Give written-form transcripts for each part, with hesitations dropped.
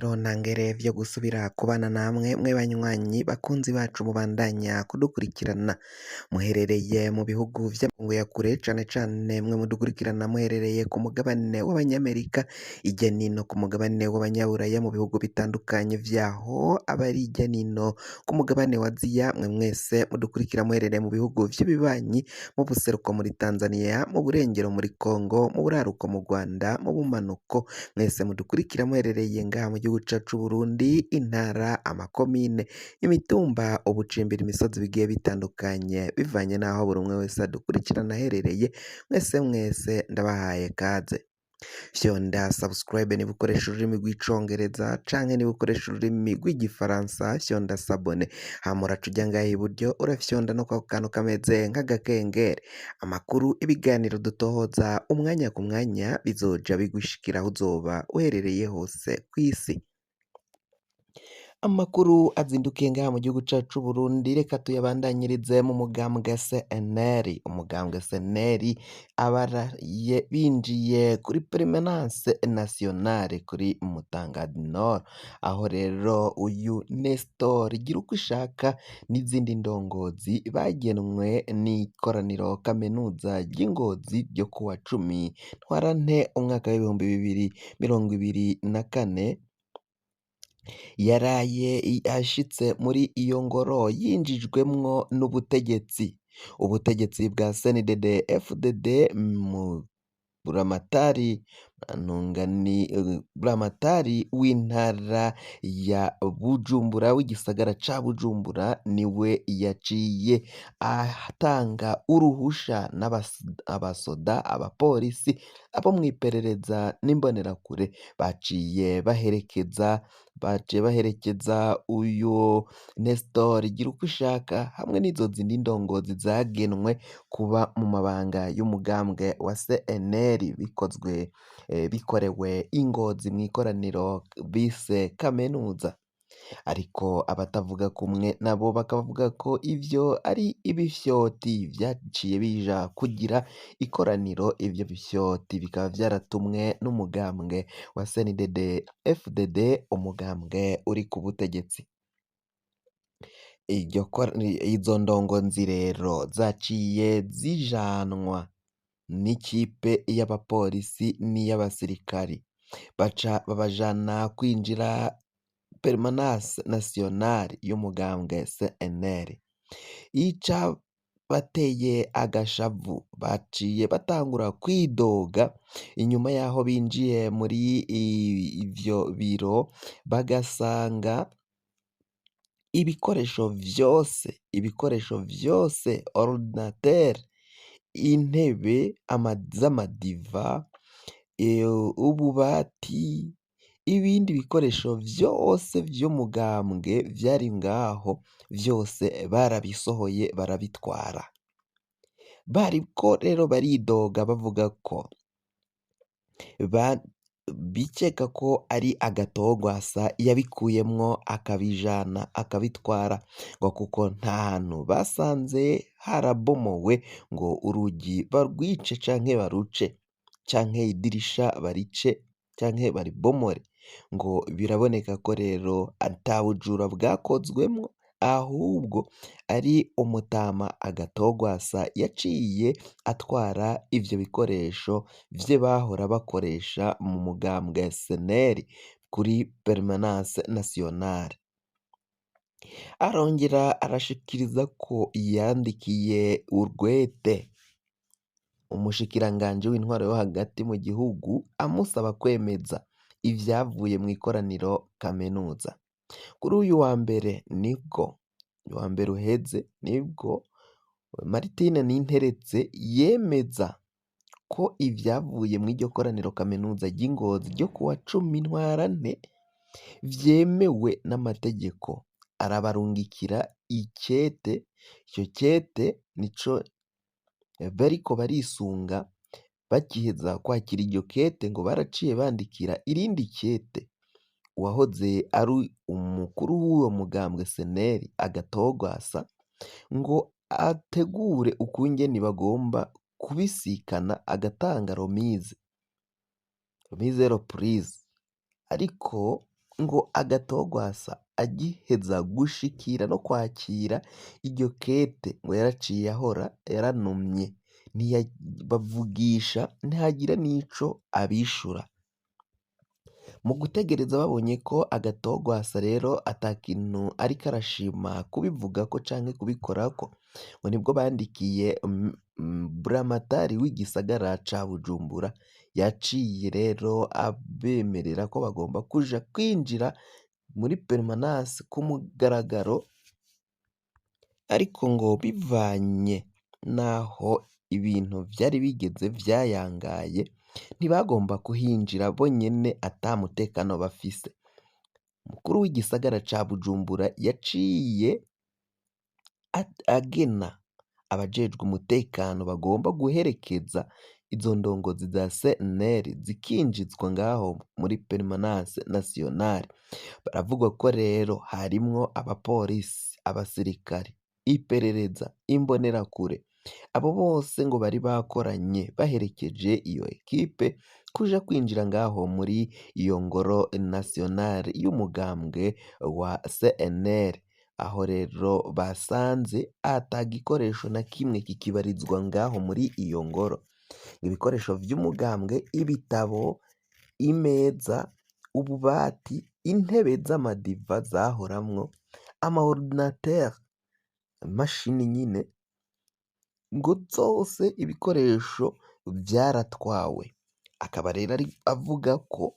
Umunezero ntangere vyo gusubira kubana namwe mwe banywanyi bakunzi bacu mubandanya kudukurikirana muherereye mu bihugu vy'amakungu ya kure, cane cane mwe mudukurikirana muherereye ku mugabane w'abanyamerika, irya nino ku mugabane w'abanyaburaya, mu bihugu bitandukanye vyaho, abari irya nino ku mugabane wa Aziya, mwe mwese mudukurikira muherereye mu bihugu vy'ibibanyi, mu buseruko muri Tanzania, mu burengero muri Congo, mu buraruko mu Rwanda, mu bumanuko, mwese mudukurikira muherereye ngaha mu gihugu cacu Burundi, intara, amakomine, imitumba, ubucimbira, imisozi bigiye bitandukanye, bivanye n'aho buri umwe wese adukurikirana aherereye, mwese mwese ndabahaye kaze. Fyonda subscribe niba ukoresha ururimi rw'icongereza, canke niba ukoresha ururimi rw'igifaransa fyonda s'abonner, hama uraca uja ngaha iburyo urafyonda no kwako kantu kameze nk'agakengeri. Amakuru, ibiganiro dutohoza umwanya ku mwanya bizoja bigushikira aho uzoba uherereye hose kw'isi. Amakuru azindukiye ngaha mu gihugu cacu c'Uburundi, reka tuyabandanyirize mu mugambwe CNL. Umugambwe CNL, abaraye binjiye kuri Permanence Nationale kuri Mutanga Nord, aho rero uyu Nestor Girukwishaka n'izindi ndongozi bagenwe n'ikoraniro kaminuza ry'Ingozi ryo kuwa 10 Ntwarante umwaka w'2024, yaraye ashitse muri iyo ngoro yinjijwemwo n'ubutegetsi, ubutegetsi bwa CNDD FDD, mu buramatari buramatari w'intara ya Bujumbura, w'igisagara ca Bujumbura, niwe yaciye atanga uruhusha n'abasoda, abapolisi, abo mw'iperereza n'imbonerakure baciye baherekeza uyu Nestor Girukwishaka hamwe n'izo zindi ndongozi zagenwe kuba mu mabanga y'umugambwe wa CNL, bikozwe bikorewe i Ngozi mw'ikoraniro bise kaminuza. Ariko abatavuga kumwe nabo bakavuga ko ivyo ari ibifyoti vyaciye bija kugira ikoraniro, ivyo bifyoti bikaba vyaratumwe n'umugambwe wa CNDD FDD, umugambwe uri ku butegetsi. Izo ndongozi rero zaciye zijanwa n'ikipe y'abapolisi n'iy'abasirikari, baca babajana kwinjira Permanence Nationale y'umugambwe CNL. Icabateye agashavu, baciye batangura kwidoga inyuma yaho binjiye muri ivyo biro, bagasanga ibikoresho vyose, ordinateur, intebe z'amadiva, ububati, ibindi bikoresho vyose vy'umugambwe vyari ngaho, vyose barabisohoye barabitwara. Bariko rero baridoga bavuga ko bikeka ko ari Agatogwasa yabikuyemwo akabijana akabitwara, ngo kuko nta hantu basanze harabomowe ngo urugi barwice canke baruce, canke idirisha barice canke baribomore. Ngo biraboneka ko rero ata bujura bwakozwemwo, ahubwo ari umutama Agatogwasa yaciye atwara ivyo bikoresho vye bahora bakoresha mu mugambwe CNL kuri Permanence Nationale. Arongera arashikiriza ko yandikiye urwete umushikiranganji w'intwaro yo hagati mu gihugu, amusaba kwemeza ivyavuye mw'ikoraniro kaminuza. Kuri uyu wa mbere, nibwo wa mbere uheze, nibwo Martine Ninteretse yemeza ko ivyavuye mw'iryo koraniro kaminuza ry'Ingozi ryo kuwa 10 Ntwarante vyemewe n'amategeko, arabarungikira ikete. Ico kete nico bariko barisunga. Bakiheza kwakira iryo kete, ngo baraciye bandikira irindi kete uwahoze ari umukuru w'uwo mugambwe CNL, Agatogwasa, ngo ategure ukungene bagomba kubisikana, agatanga remise reprise. Ariko Ngo Agathon agiheza gushikira no kwakira iryo kete ngo yaraciye ahora yaranumye, ntiyabavugisha, ntihagira n'ico abishura. Mu gutegereza babonye ko Agathon rero ata kintu ariko arashima kubivugako canke kubikorako, ngo nibwo bandikiye buramatari w'igisagara ca Bujumbura, yaciye rero abemerera ko bagomba kuja kwinjira muri permanence ku mugaragaro, ariko ngo bivanye n'aho ibintu vyari bigeze vyayangaye, ntibagomba kuhinjira bonyene ata mutekano bafise. Umukuru w'igisagara ca Bujumbura yaciye agena abajejwe umutekano bagomba guherekeza izo ndongozi za CNL zikinjizwa ngaho muri permanence nationale. Baravuga ko rero harimwo abapolisi, abasirikare, iperereza, imbonerakure, abo bose ngo bari bakoranye baherekeje iyo ekipe kuja kwinjira ngaho muri iyo ngoro nationale y'umugambwe wa CNL, aho rero basanze ata gikoresho na kimwe kikibarizwa ngaho muri iyo ngoro. Ibikoresho vy'umugambwe, ibitabo, imeza, ububati, intebe z'amadiva zahoramwo, ama ordinateur, imashini nyine, ngo zose ibikoresho vyaratwawe. Akaba rero ari avuga ko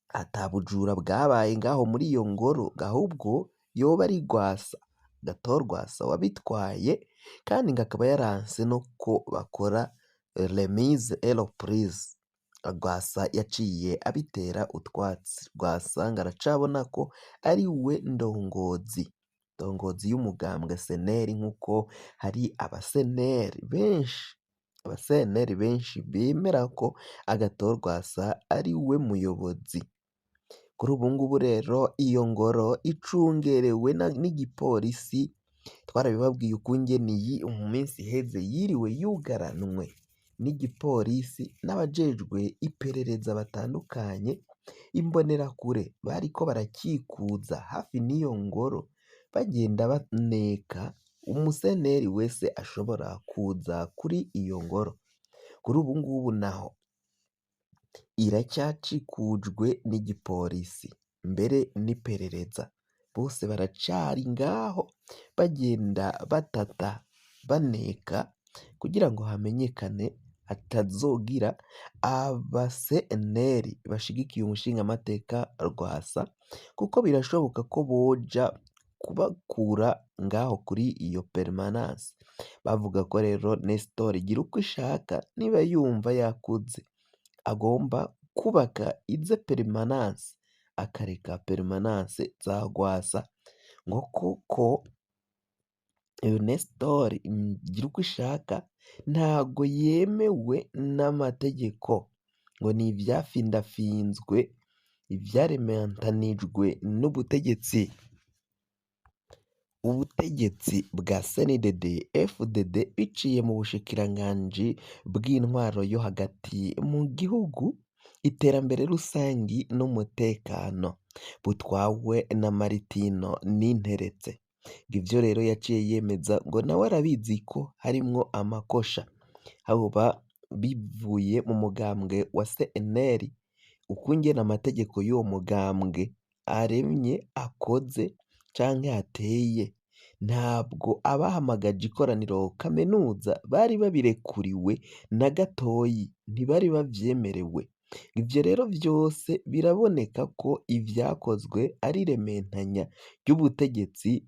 ata bujura bwabaye ngaho muri iyo ngoro, ahubwo yoba ari Rwasa, Agathon Rwasa wabitwaye, kandi ngo akaba yaranse no ko bakora remise et reprise. Rwasa yaciye abitera utwatsi. Rwasa ngo aracabona ko ari we ndongozi y'umugambwe CNL, nk'uko hari aba CNL benshi bemera ko Agathon Rwasa ari we muyobozi. Kuri ubu ngubu rero iyo ngoro icungerewe n'igipolisi, twarabibabwiye ukungene iyi mu minsi iheze yiriwe yugaranwe n'igipolisi n'abajejwe iperereza batandukanye, imbonerakure bariko barakikuza hafi n'iyo ngoro bagenda baneka umu CNL wese ashobora kuza kuri iyo ngoro. Kuri ubu ngubu naho iracyacikujwe n'igipolisi mbere n'iperereza, bose baracari ngaho bagenda batata baneka kugira ngo hamenyekane hatazogira aba CNL bashigikiye umushingamateka Rwasa, kuko birashoboka ko boja kubakura ngaho kuri iyo permanence. Bavuga ko rero Nestor Girukwishaka niba yumva yakuze agomba kubaka ize permanence, akareka permanence za Rwasa, ngo kuko uyu Nestor Girukwishaka ntago yemewe n'amategeko, ngo ni ivyafindafinzwe, ivyarementanijwe n'ubutegetsi. Ubutegetsi bwa CNDD FDD biciye mu bushikiranganji bw'intwaro yo hagati mu gihugu, iterambere rusangi n'umutekano, butwawe na Martino Ninteretse. Ivyo rero yaciye yemeza ngo nawe arabizi ko harimwo amakosha, hoba bivuye mu mugambwe wa CNL, ukungene amategeko y'uwo mugambwe aremye akoze canke ateye, ntabwo abahamagaje ikoraniro kaminuza bari babirekuriwe na gatoyi, ntibari bavyemerewe. Ivyo rero vyose biraboneka ko ivyakozwe ari irementanya ry'ubutegetsi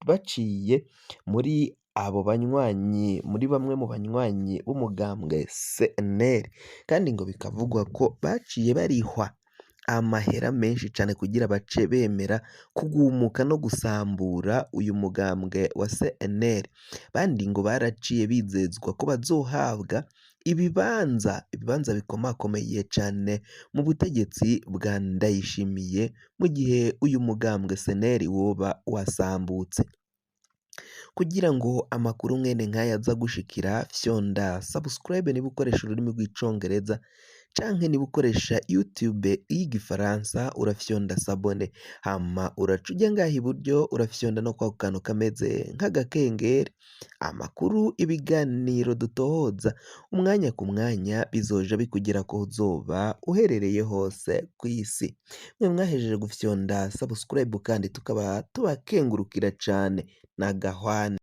baciye muri abo banywanyi, muri bamwe mu banywanyi b'umugambwe CNL, kandi ngo bikavugwa ko baciye barihwa amahera menshi cane kugira bace bemera kugumuka no gusambura uyu mugambwe wa CNL. Bandi ngo baraciye bizezwa ko bazohabwa ibibanza bikomakomeye cane mu butegetsi bwa Ndayishimiye mu gihe uyu mugambwe CNL woba wasambutse. Kugira ngo amakuru mwene nk'aya aza gushikira, fyonda subscribe niba ukoresha ururimi rw'icongereza, Canke niba ukoresha YouTube y'igifaransa, urafyonda s'abonner, hama uraca uja ngaha iburyo, urafyonda no kwako kantu kameze nk'agakengeri. Amakuru, ibiganiro dutohoza umwanya ku mwanya bizoja bikugerako aho uzoba uherereye hose kw'isi. Mwe mwahejeje gufyonda subscribe kandi tukaba tubakengurukira cane, n'agahwane.